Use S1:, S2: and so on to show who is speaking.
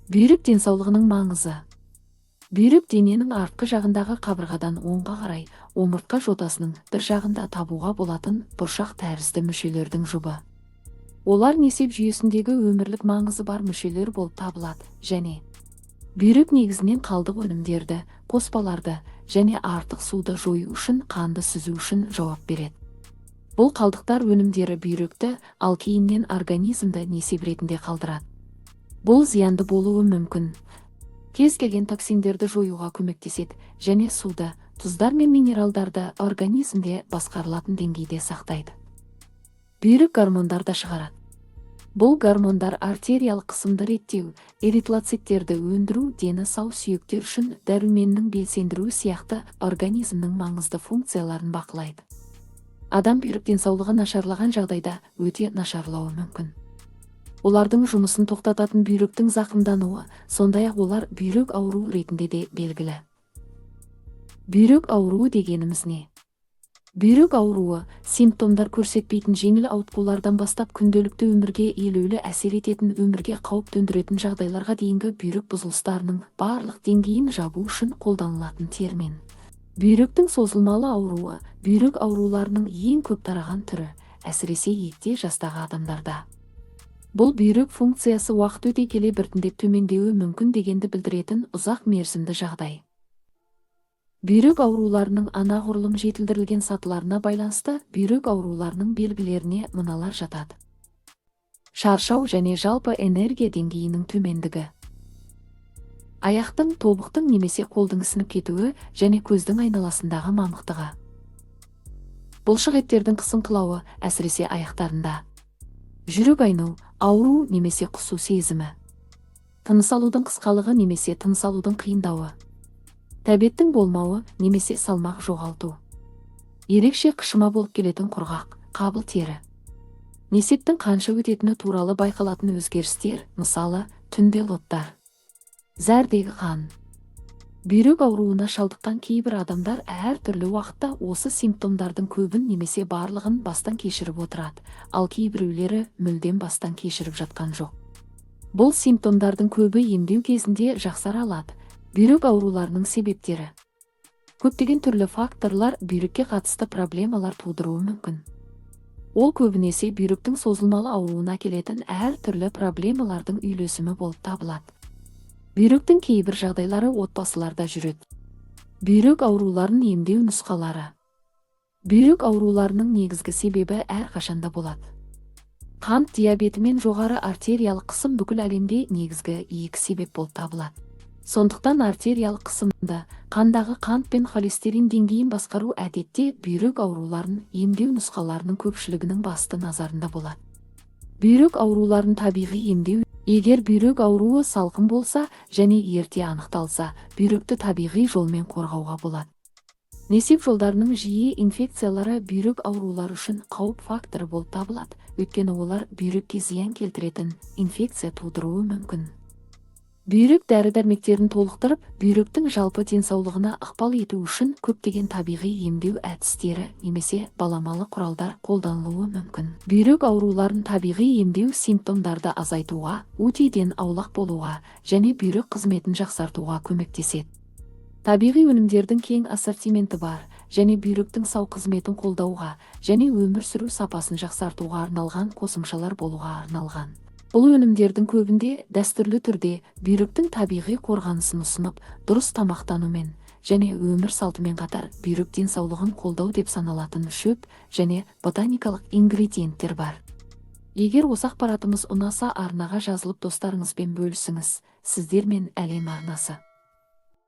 S1: Бүйрек денсаулығының маңызы. Бүйрек дененің артқы жағындағы қабырғадан оңға қарай омыртқа жотасының бір жағында табуға болатын бұршақ тәрізді мүшелердің жұбы. Олар несеп жүйесіндегі өмірлік маңызы бар мүшелер болып табылады және бүйрек негізінен қалдық өнімдерді, қоспаларды және артық суды жою үшін қанды сүзу үшін жауап береді. Бұл қалдықтар өнімдері бүйректі, ал кейіннен организмді несеп ретінде қалдырады. Бұл зиянды болуы мүмкін. Кез келген токсиндерді жоюға көмектеседі және суды, тұздар мен минералдарды организмде басқарылатын деңгейде сақтайды. Бүйрек гормондар да шығарады. Бұл гормондар артериялық қысымды реттеу, эритроциттерді өндіру, дені сау сүйектер үшін дәруменнің белсендіруі сияқты организмнің маңызды функцияларын бақылайды. Адам бүйрек денсаулығы нашарлаған жағдайда өте нашарлауы мүмкін. Олардың жұмысын тоқтататын бүйректің зақымдануы, сондай-ақ олар бүйрек ауруы ретінде де белгілі. Бүйрек ауруы дегеніміз не? Бүйрек ауруы симптомдар көрсетпейтін жеңіл ауытқулардан бастап күнделікті өмірге елеулі әсер ететін, өмірге қауіп төндіретін жағдайларға дейінгі бүйрек бұзылыстарының барлық деңгейін жабу үшін қолданылатын термин. Бүйректің созылмалы ауруы бүйрек ауруларының ең көп тараған түрі, әсіресе егде жастағы адамдарда. Бұл бүйрек функциясы уақыт өте келе біртіндеп төмендеуі мүмкін дегенді білдіретін ұзақ мерзімді жағдай. Бүйрек ауруларының анағұрлым жетілдірілген сатыларына байланысты бүйрек ауруларының белгілеріне мыналар жатады: шаршау және жалпы энергия деңгейінің төмендігі, аяқтың, тобықтың немесе қолдың ісініп кетуі және көздің айналасындағы мамықтығы, бұлшық еттердің қысыңқылауы, әсіресе аяқтарында, жүрек айну, ауру немесе құсу сезімі, тыныс алудың қысқалығы немесе тыныс алудың қиындауы, тәбеттің болмауы немесе салмақ жоғалту, ерекше қышыма болып келетін құрғақ, қабыл тері, несептің қанша өтетіні туралы байқалатын өзгерістер, мысалы, түнде лоттар, зәрдегі қан. Бүйрек ауруына шалдыққан кейбір адамдар әртүрлі уақытта осы симптомдардың көбін немесе барлығын бастан кешіріп отырады, ал кейбіреулері мүлдем бастан кешіріп жатқан жоқ. Бұл симптомдардың көбі емдеу кезінде жақсара алады. Бүйрек ауруларының себептері. Көптеген түрлі факторлар бүйрекке қатысты проблемалар тудыруы мүмкін. Ол көбінесе бүйректің созылмалы ауруына әкелетін әртүрлі проблемалардың үйлесімі болып табылады. Бүйректің кейбір жағдайлары отбасыларда жүреді. Бүйрек ауруларын емдеу нұсқалары. Бүйрек ауруларының негізгі себебі әрқашанда болады. Қант диабеті мен жоғары артериялық қысым бүкіл әлемде негізгі екі себеп болып табылады. Сондықтан артериялық қысымды, қандағы қант пен холестерин деңгейін басқару әдетте бүйрек ауруларын емдеу нұсқаларының көпшілігінің басты назарында болады. Бүйрек ауруларын табиғи емдеу. Егер бүйрек ауруы салқын болса және ерте анықталса, бүйректі табиғи жолмен қорғауға болады. Несеп жолдарының жиі инфекциялары бүйрек аурулары үшін қауіп факторы болып табылады, өйткені олар бүйрекке зиян келтіретін инфекция тудыруы мүмкін. Бүйрек дәрі-дәрмектерін толықтырып, бүйректің жалпы денсаулығына ықпал ету үшін көптеген табиғи емдеу әдістері немесе баламалы құралдар қолданылуы мүмкін. Бүйрек ауруларын табиғи емдеу симптомдарды азайтуға, УТИ-ден аулақ болуға және бүйрек қызметін жақсартуға көмектеседі. Табиғи өнімдердің кең ассортименті бар және бүйректің сау қызметін қолдауға және өмір сүру сапасын жақсартуға арналған қосымшалар болуға арналған. Бұл өнімдердің көбінде дәстүрлі түрде бүйректің табиғи қорғанысын ұсынып, дұрыс тамақтанумен және өмір салтымен қатар бүйрек денсаулығын қолдау деп саналатын шөп және ботаникалық ингредиенттер бар. Егер осы ақпаратымыз ұнаса, арнаға жазылып, достарыңызбен бөлісіңіз. Сіздермен Әлем арнасы.